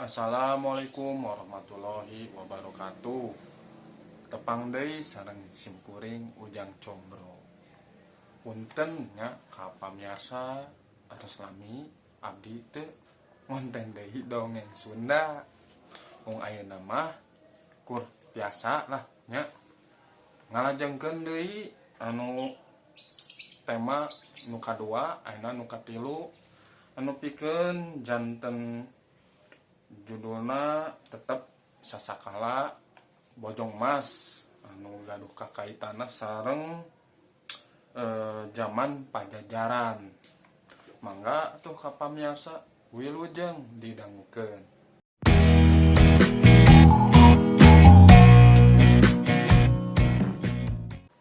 Assalamualaikum warahmatullahi wabarakatuh. Tepang deui sareng simkuring Ujang Combro. Punten nya ka pamiarsa atos lami abdi teu ngonten deui dongeng Sunda. Mung ayeuna mah kur biasa lah nya ngalajengkeun deui anu tema nu kadua, ayeuna nu katilu, anu pikeun janten judulna tetep Sasakala Bojong Mas anu gaduh kakaitanna sareng zaman Pajajaran. Mangga atuh ka pamiarsa, wilujeng didangukeun.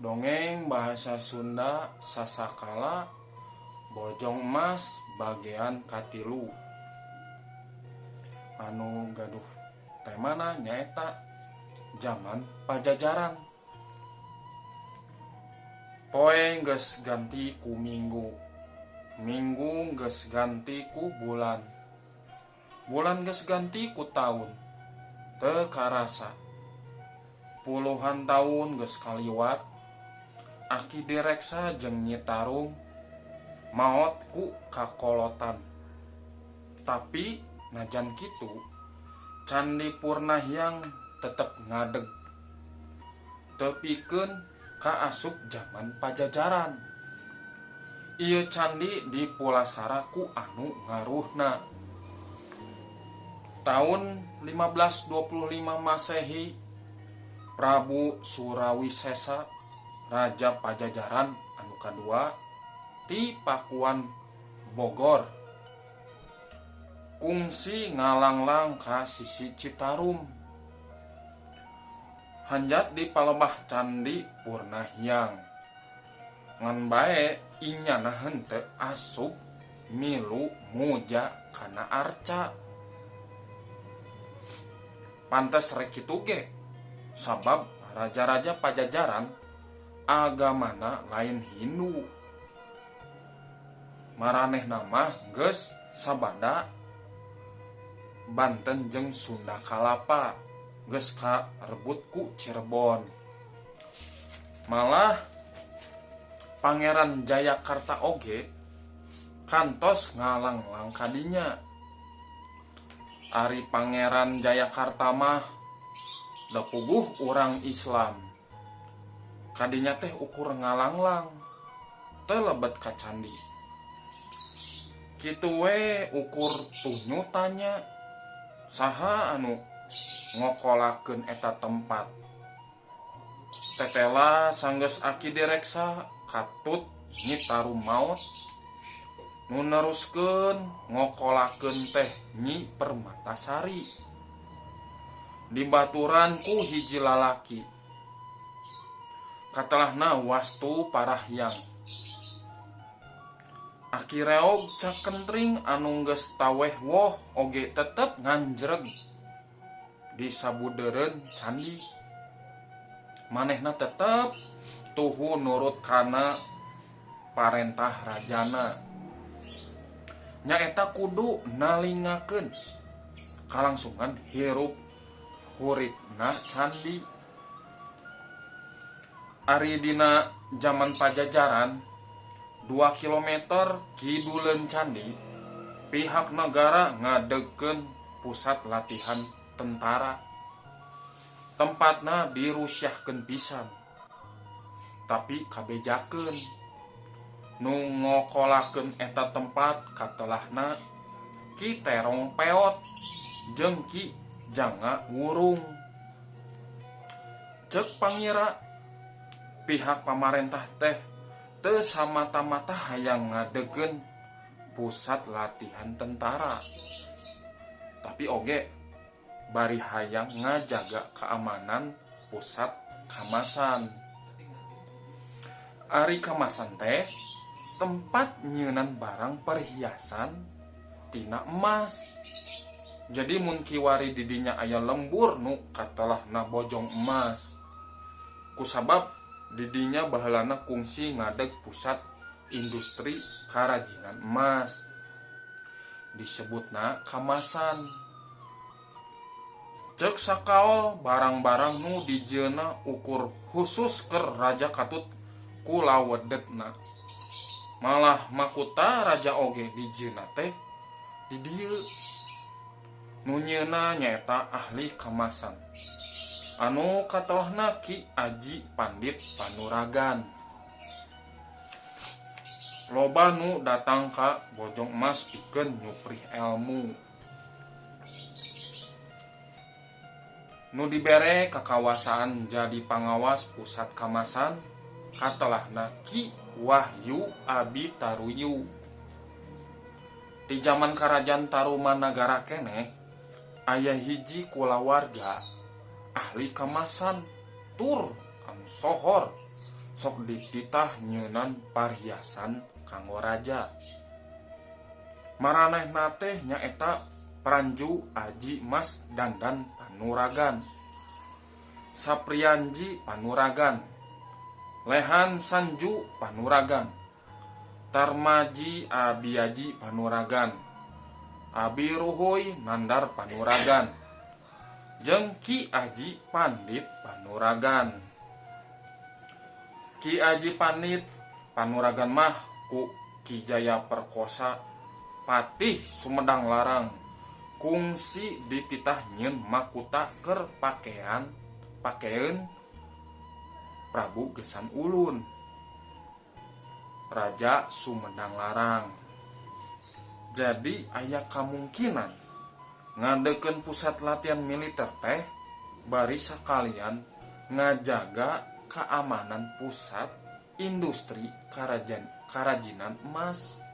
Dongeng bahasa Sunda Sasakala Bojong Emas bagian katilu anu gaduh temana nyaeta zaman Pajajaran. Poe geus ganti ku minggu, minggu geus ganti ku bulan, bulan geus ganti ku taun. Teu karasa puluhan taun geus kaliwat. Aki Direksa jeung Nyi Tarung maot ku kakolotan, tapi najan kitu Candi Purnahyang tetep ngadeg tepikeun ka asup zaman Pajajaran. Ieu candi dipulasara ku anu ngaruhna. Taun 1525 Masehi, Prabu Surawisesa, Raja Pajajaran anu kadua ti Pakuan Bogor, kungsi ngalanglang ka sisi Citarum. Hanjat di palebah Candi Purnahyang. Ngan bae inyana henteu asup milu muja kana arca. Pantes rek kitu ge, sabab raja-raja Pajajaran agamana lain Hindu. Maranehna mah geus sabada Banten jeung Sunda Kalapa geus karebut ku Cirebon. Malah Pangeran Jayakarta oge kantos ngalanglang ka dinya. Ari Pangeran Jayakarta mah da puguh urang Islam. Ka dinya teh ukur ngalanglang, teu lebet ka candi. Kitu we ukur tunyu tanya, saha anu ngokolakeun eta tempat. Tetela sanggeus Aki Direksa katut Nyi Tarum maot, nu neruskeun ngokolakeun teh Nyi Permatasari. Dibaturan ku hiji lalaki. Katelahna Wastu Parahyang. Aki Reog Cakentring anu geus taweh woh oge tetep nganjreg di sabudeureun candi. Manehna tetep tuhu nurut kana parentah rajana. Nyaeta kudu nalingakeun kalangsungan hirup huripna candi. Ari dina jaman Pajajaran, 2 kilometer kiduleun candi, pihak negara ngadegkeun pusat latihan tentara. Tempatna dirusyahkeun pisan, tapi kabejakeun. Nu ngokolakeun eta tempat katelahna Ki Terong Peot jeung Ki Janga Wurung. Ceuk pangira, pihak pamarentah teh teu samata-mata hayang ngadegkeun pusat latihan tentara, tapi oge bari hayang ngajaga keamanan pusat kamasan. Ari kamasan teh tempat nyieunan barang perhiasan tina emas. Jadi mun kiwari di dinya aya lembur nu katelahna bojong emas. Kusabab di dinya baheulana kungsi ngadeg pusat industri karajinan emas disebutna kamasan. Cek sakaol barang-barang nu dijieunna ukur khusus keur raja katut kulawedetna. Malah makuta raja oge dijieunna teh di dieu. Nu nyieunna nyaeta ahli kamasan anu katohna Ki Aji Pandit Panuragan. Loba nu datang ka Bojong Emas pikeun nyuprih elmu. Nu dibere kakawasaan jadi pangawas pusat kamasan katelahna Ki Wahyu Abi Taruyu. Di zaman Kerajaan Tarumanagara keneh aya hiji kulawarga ahli kamasan tur anu sohor sok dititah nyeunan parhiasan kanggo raja. Maranehna teh nyaeta Pranju Aji Mas Dandan Panuragan, Saprianji Panuragan, Lehan Sanju Panuragan, Tarmaji Abiaji Panuragan, Abi Ruhuy Nandar Panuragan, jeung Ki Aji Pandit Panuragan. Ki Aji Pandit Panuragan mah ku Ki Jaya Perkosa Patih Sumedang Larang kungsi dititah nyeun makuta keur pakean Prabu Gesan Ulun Raja Sumedang Larang. Jadi aya kamungkinan ngadekeun pusat latihan militer teh bari sakalian ngajaga keamanan pusat industri karajinan emas.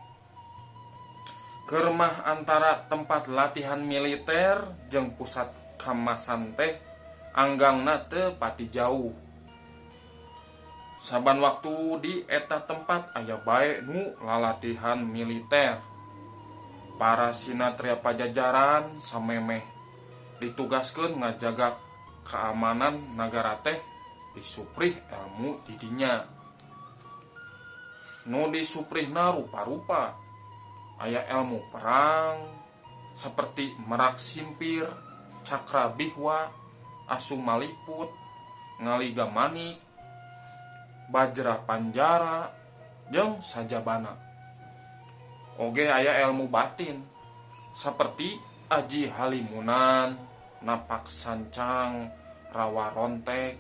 Kermah antara tempat latihan militer jeung pusat kamasan teh anggangna teu pati jauh. Saban waktu di eta tempat aya bae nu lalatihan militer. Para sinatria Pajajaran samemeh ditugaskeun ngajaga keamanan nagara teh disuprih ilmu didinya. Nu disuprihna rupa-rupa. Aya ilmu perang seperti merak simpir, cakra bihwa, asu maliput, ngaliga manik, bajra panjara, jeung sajabana. Oge aya ilmu batin seperti aji halimunan, napak sancang, rawa rontek,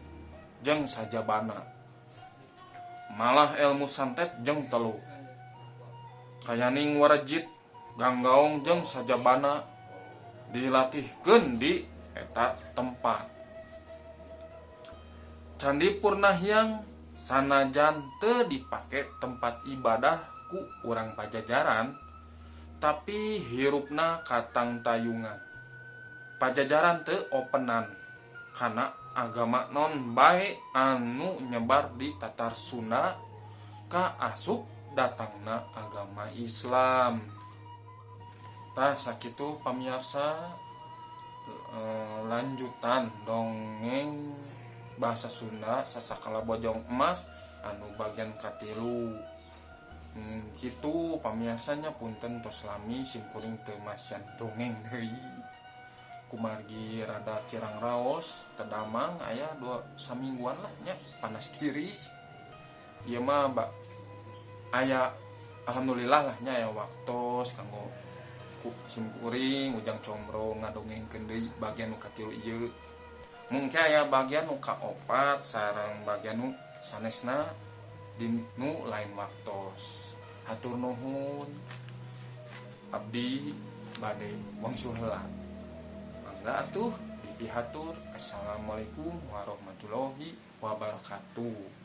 jeung sajabana. Malah ilmu santet jeung telu. Kayaning warejit, ganggaong jeung sajabana dilatihkeun di eta tempat. Candi Purnahyang sanajan teu dipake tempat ibadah ku urang Pajajaran, tapi hirupna katang tayungan. Pajajaran teu openan kana agama non bae anu nyebar di Tatar Sunda ka asup datangna agama Islam. Tah sakitu pamiarsa lanjutan dongeng bahasa Sunda Sasakala Bojong Emas anu bagian katilu. Kitu pamiarsanya punten tos lami simkuring teu masian dongeng deui. Kumargi rada kirang raos teu damang aya 2 samingguan lah nya panas tiris. Ieu mah aya alhamdulillah lah nya aya waktos kanggo simkuring Ujang Combro ngadongengkeun deui bagian nu katilu ieu. Mungkin aya bagian nu kaopat sareng bagian nu sanesna di nu lain waktos. Hatur nuhun abdi bade wangsul heula. Mangga atuh dipihatur. Assalamualaikum warahmatullahi wabarakatuh.